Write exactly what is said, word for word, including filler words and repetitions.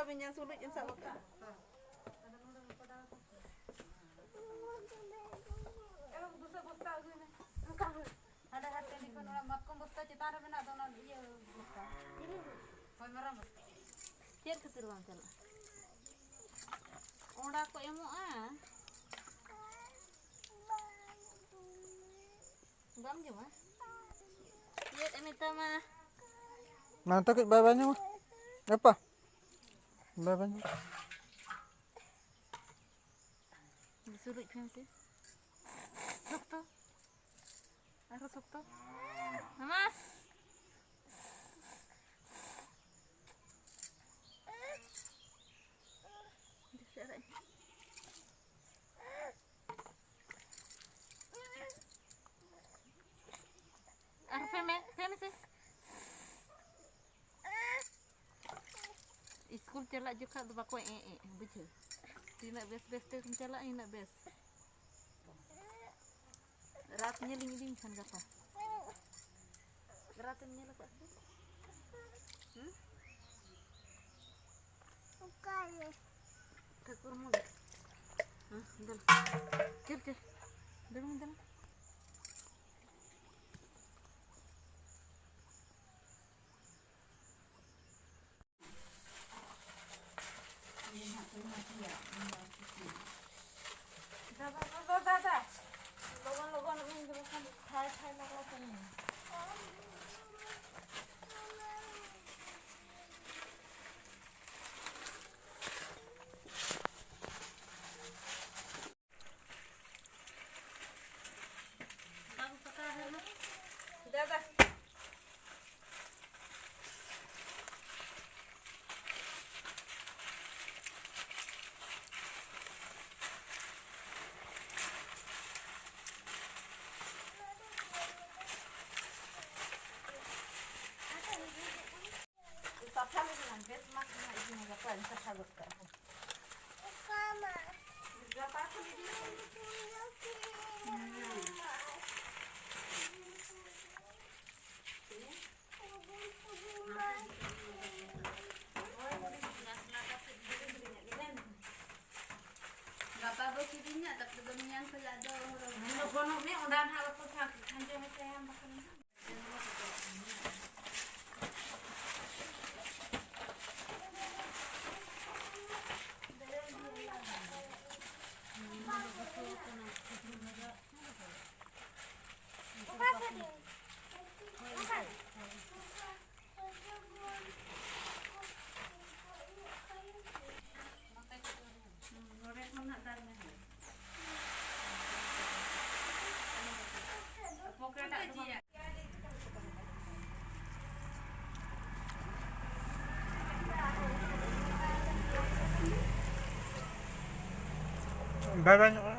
ᱵᱤᱧᱟ ᱥᱩᱞᱩᱡ ᱮᱢ ᱥᱟᱵ ᱟᱠᱟᱫᱼᱟ᱾ ᱮ ᱵᱟᱹᱵᱩ, ᱵᱩᱥᱟᱹᱜ ᱵᱚᱥᱛᱟ ᱟᱹᱜᱩᱭ ᱢᱮ᱾ ᱦᱟᱸᱰᱮ ᱦᱟᱴ ᱴᱟᱺᱰᱤ ᱠᱷᱚᱱ ᱚᱱᱟ ᱢᱟᱛᱠᱚᱢ ᱵᱚᱥᱛᱟ ᱪᱮᱛᱟᱱ ᱨᱮ ᱢᱮᱱᱟᱜ ᱫᱚ, ᱚᱱᱟ ᱤᱭᱟᱹ ᱵᱚᱥᱛᱟ᱾ ᱦᱳᱭ, ᱢᱟᱨᱟᱝ ᱵᱚᱥᱛᱟ᱾ ᱪᱮᱫ ᱠᱷᱟᱹᱛᱤᱨ ᱵᱟᱢ ᱪᱟᱞᱟᱜᱼᱟ? ᱚᱸᱰᱟ ᱠᱚ ᱮᱢᱚᱜᱼᱟ᱾ ᱵᱟᱢ ᱡᱚᱢᱟ? ᱪᱮᱫ ᱮ ᱢᱮᱛᱟᱢᱟ? ᱢᱟ ᱛᱚ ᱠᱟᱹᱡ ᱵᱟᱭ ᱵᱟᱭ ᱧᱟᱢᱟ᱾ ᱜᱟᱯᱟ᱾ ᱵᱟᱭ ᱵᱟᱭ ᱧᱟᱢᱟ᱾ ᱥᱩᱞᱩᱡ ᱯᱷᱮᱢ ᱥᱮ᱾ ᱥᱚᱠᱛᱚ᱾ ᱟᱨᱦᱚᱸ ᱥᱚᱠᱛᱚ᱾ ᱢᱟᱢᱟ᱾ ᱫᱤᱥᱟᱹ ᱟᱨᱟᱜ ᱤᱧ᱾ ᱟᱨ ᱯᱮ ᱢᱮ, ᱯᱮ ᱢᱮᱥᱮ᱾ ᱤᱥᱠᱩᱞ ᱪᱟᱞᱟᱜ ᱡᱚᱠᱷᱟᱜ ᱫᱚ ᱵᱟᱠᱚ ᱮᱸ ᱮᱸ, ᱵᱩᱡᱷᱟᱹᱣ? ᱛᱤᱱᱟᱹᱜ ᱵᱮᱥ ᱵᱮᱥ ᱛᱮᱢ ᱪᱟᱞᱟᱜᱼᱟ, ᱤᱱᱟᱹᱜ ᱵᱮᱥ᱾ ᱨᱟᱛ ᱧᱮᱞᱤᱧ ᱤᱫᱤ ᱢᱮᱠᱷᱟᱱ ᱜᱟᱯᱟ᱾ ᱨᱟᱛ ᱮᱢ ᱧᱮᱞ ᱟᱠᱟᱫ ᱥᱮ? ᱦᱩᱸ? ᱚᱠᱟᱨᱮ? ᱴᱷᱟᱹᱠᱩᱨ ᱢᱚᱱᱫᱤᱨ᱾ ᱦᱮᱸ, ᱫᱮᱞᱟ᱾ ᱪᱚᱞ, ᱪᱚᱞ᱾ ᱫᱟᱹᱲ ᱢᱮ, ᱫᱮᱞᱟ᱾ ᱫᱟᱫᱟ, ᱫᱟᱫᱟ, ᱫᱟᱫᱟ, ᱞᱚᱜᱚᱱ, ᱞᱚᱜᱚᱱ ᱩᱢ ᱫᱚ ᱵᱟᱠᱷᱟᱱ ᱴᱷᱟᱭ, ᱴᱷᱟᱭ ᱞᱟᱜᱟᱣ ᱠᱟᱱᱟ᱾ ᱫᱟᱫᱟ᱾ ᱥᱟᱯᱷᱟ ᱞᱮᱠᱷᱟᱱ ᱵᱮᱥ ᱢᱟᱥ ᱨᱮᱱᱟᱜ ᱤᱫᱤ ᱢᱮ, ᱜᱟᱯᱟᱧ ᱥᱟᱯᱷᱟ ᱜᱚᱫ ᱠᱟᱜᱼᱟ᱾ ᱜᱟᱯᱟ ᱠᱷᱚᱱ ᱤᱫᱤ ᱢᱮ᱾ ᱠᱤᱫᱤᱧᱟ, ᱛᱟᱨᱯᱚᱨᱮ ᱫᱚ ᱢᱮᱭᱟᱝ ᱠᱷᱚᱱᱟᱜ ᱫᱚ ᱦᱚᱨᱚᱜ ᱢᱮ᱾ ᱜᱚᱱᱚᱜ ᱢᱮ, ᱚᱸᱰᱮ ᱱᱟᱦᱟᱜ ᱵᱟᱠᱚ ᱠᱷᱟᱸᱡᱚ ᱢᱮ ᱛᱟᱭᱚᱢ ᱵᱟᱠᱷᱟᱱ᱾ ᱵᱟᱭ ᱵᱟᱭ ᱧᱚᱜ᱾